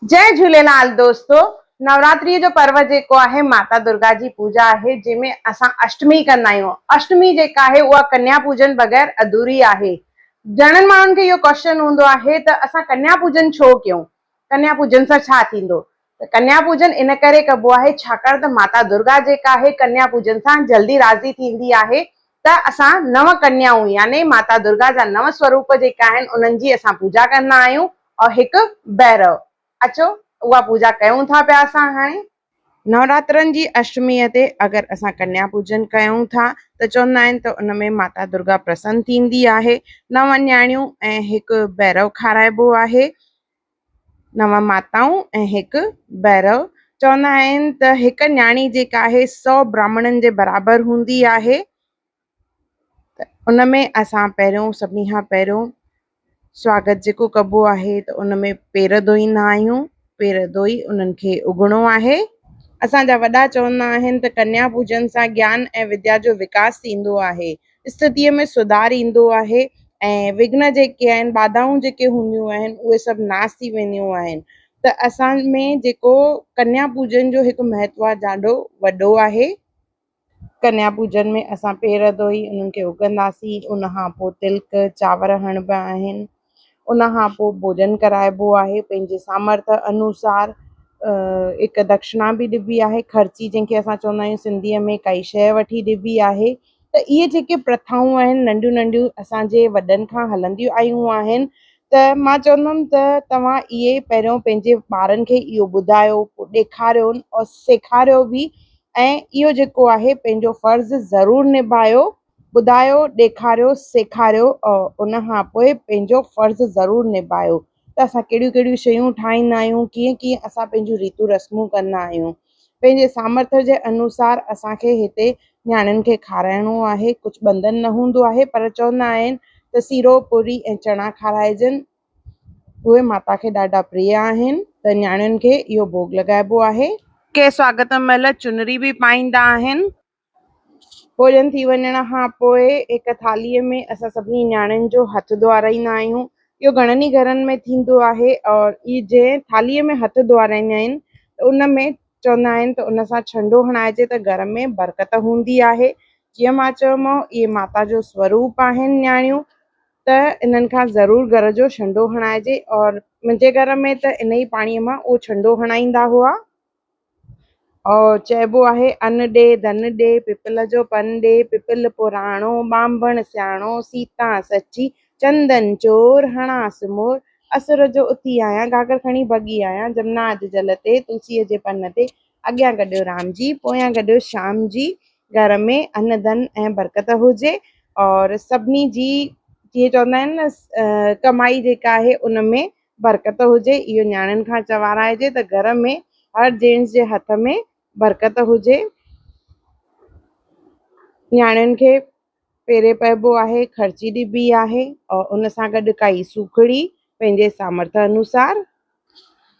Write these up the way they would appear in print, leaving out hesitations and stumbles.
جئي جهوليلال دوستو نوراتري جو پرو جيڪو آهي ماتا درگا جي پوڄا آهي جنهن ۾ اسان اشٽمي ڪندا آهيون اشٽمي جيڪا آهي اها ڪنيا پوڄن بغير اڌوري آهي گهڻن ماڻهن کي اهو ڪوشچن هوندو آهي ته اسان ڪنيا پوڄن ڇو ڪيون ڪنيا پوڄن سان ڇا ٿيندو ته ڪنيا پوڄن ان ڪري ڪبو آهي ڇاڪاڻ ته ماتا درگا جيڪا آهي ڪنيا پوڄن سان جلدي راضي ٿيندي آهي ته اسان نو ڪنيائون يعني ماتا درگا جا نو سوروپ جيڪا آهن انهن جي اسان پوڄا ڪندا آهيون اور هڪ ڀيرو. اچو اها پوڄا ڪيون ٿا پيا اسان هاڻي. نوراترن جي اشٽميء تي اگر اسان ڪنيا پوڄن ڪيون ٿا ته چوندا آهن ته ان ۾ ماتا درگا پرسن ٿيندي آهي. نو نياڻيون ۽ هڪ ڀيرو کارائبو آهي. نو ماتائون ۽ هڪ ڀيرو. چوندا آهن ته هڪ نياڻي جيڪا آهي سو براهمڻن جي برابر هوندي آهي. ته ان ۾ اسان پهريون سڀني کان پهريون سواگت جيڪو ڪبو آهي ته ان ۾ پير ڌوئيندا آهيون پير ڌوئي انهن کي اگهڻو آهي. اسان جا وڏا چوندا آهن ته ڪنيا پوڄن سان گيان ۽ وديا جو وڪاس ٿيندو آهي، اسٿتيء ۾ سڌار ايندو آهي ۽ وگهن جيڪي آهن، باڌائون جيڪي هونديون آهن، اهي سڀ ناس ٿي وينديون آهن ته اسان ۾ جيڪو ڪنيا پوڄن جو هڪ مهتو آهي ڏاڍو وڏو آهي. ڪنيا پوڄن ۾ اسان پير ڌوئي انهن کي اگهنداسين، ان کان پوء تلڪ چانور هڻبا آهن، ان کان پوء ڀوڄن ڪرائبو آهي پنهنجي سامرٿ انوسار هڪ دڪشڻا به ڏبي آهي، خرچي جنهن کي اسان چوندا آهيون سنڌيء ۾ ڪائي شيء وٺي ڏبي آهي ته اهي جيڪي پرٿائون آهن ننڍيون ننڍيون اسان جي وڏن کان هلنديون آيون آهن ته مان چوندم ته توهان اهي پهريون پنهنجي ٻارن کي اهو ٻڌايو ڏيکاريو اور سيکاريو به ۽ اهو جيڪو آهي پنهنجو فرض ضرور نڀايو، ٻڌايو، ڏيکاريو، سيکاريو ان کان پوء پنهنجو فرض ضرور نڀايو ته اسان ڪهڙيون ڪهڙيون شيون ٺاهيندا آهيون، ڪيئن ڪيئن اسان پنهنجون ريتون رسمون ڪندا آهيون. پنهنجي سامرٿ جي انوسار اسان کي هتي نياڻين کي کارائڻو آهي، ڪجهه ٻنڌن نه هوندو آهي پر چوندا آهن ته سيرو، پوري ۽ چڻا کارائجن. اهي ماتا کي ڏاڍا پريه آهن ته نياڻين کي اهو ڀوڳ لڳائبو آهي. ڪي سواگت مهل چنري به پائيندا آهن. ڀوڄن ٿي وڃڻ کان پوء هڪ ٿالهيء ۾ اسان سڀني نياڻين جو هٿ ڌوئارائيندا آهيون. اهو گهڻن ئي گهرن ۾ ٿيندو آهي اور اهي جنهن ٿالهيء ۾ هٿ ڌوئارائيندا آهن ته ان ۾ چوندا آهن ته ان سان ڇنڊو هڻائجي ته گهر ۾ برڪت هوندي آهي. جيئن مان چيومانو اهي ماتا جو سوروپ آهن نياڻيون. ته انهن کان ضرور گهر جو ڇنڊو هڻائجي اور منهنجي گهر ۾ ته ان ئي پاڻيء مان اهو ڇنڊو هڻائيندا هئا اور چئبو آهي ان ڏي ڌن ڏي پپل جو پن ڏي پپل پراڻو ٻانڀڻ سياڻو سيتا سچي چندن چور هڻانس مور اسر جو اٿي آهيان گهاگهر کڻي ڀڳي آهيان جمنا جي جل تي تلسيء جي پن تي اڳيان گڏيو رام جي پويان گڏيو شام جي گهر ۾ ان ڌن ۽ برڪت هجي اور سڀني جي جيئن چوندا آهن نه ڪمائي جيڪا آهي ان ۾ برڪت هجي اهو نياڻين کان چوارائجي ته گهر ۾ هر جينٽس جي هٿ ۾ برڪت هجي نياڻين کي پيري پئبو آهي خرچي ڏبي آهي اور ان سان گڏ ڪائي سوکڙي پنهنجي سامرٿ انوسار.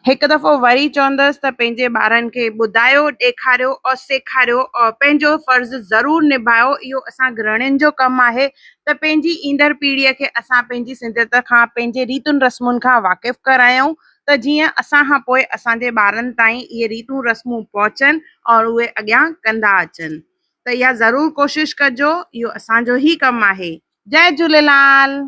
هڪ دفعو وري چوندس ته پنهنجي ٻارن کي ٻڌايو، ڏيکاريو اور سيکاريو اور پنهنجو فرض ضرور نڀايو اهو اسان گرهڻين جو ڪم آهي ته پنهنجي ايندڙ پيڙهي کي اسان پنهنجي سنڌيت کان پنهنجي ريتن رسمن کان واقف ڪرايون ته جيئن اسان کان پوء اسان جي ٻارن تائين اهي ريتون رسمون پهچن اور اهي اڳيان ڪندا اچن ته اها ضرور ڪوشش ڪجو اهو اسان جو ئي ڪم آهي. جئي جهوليلال.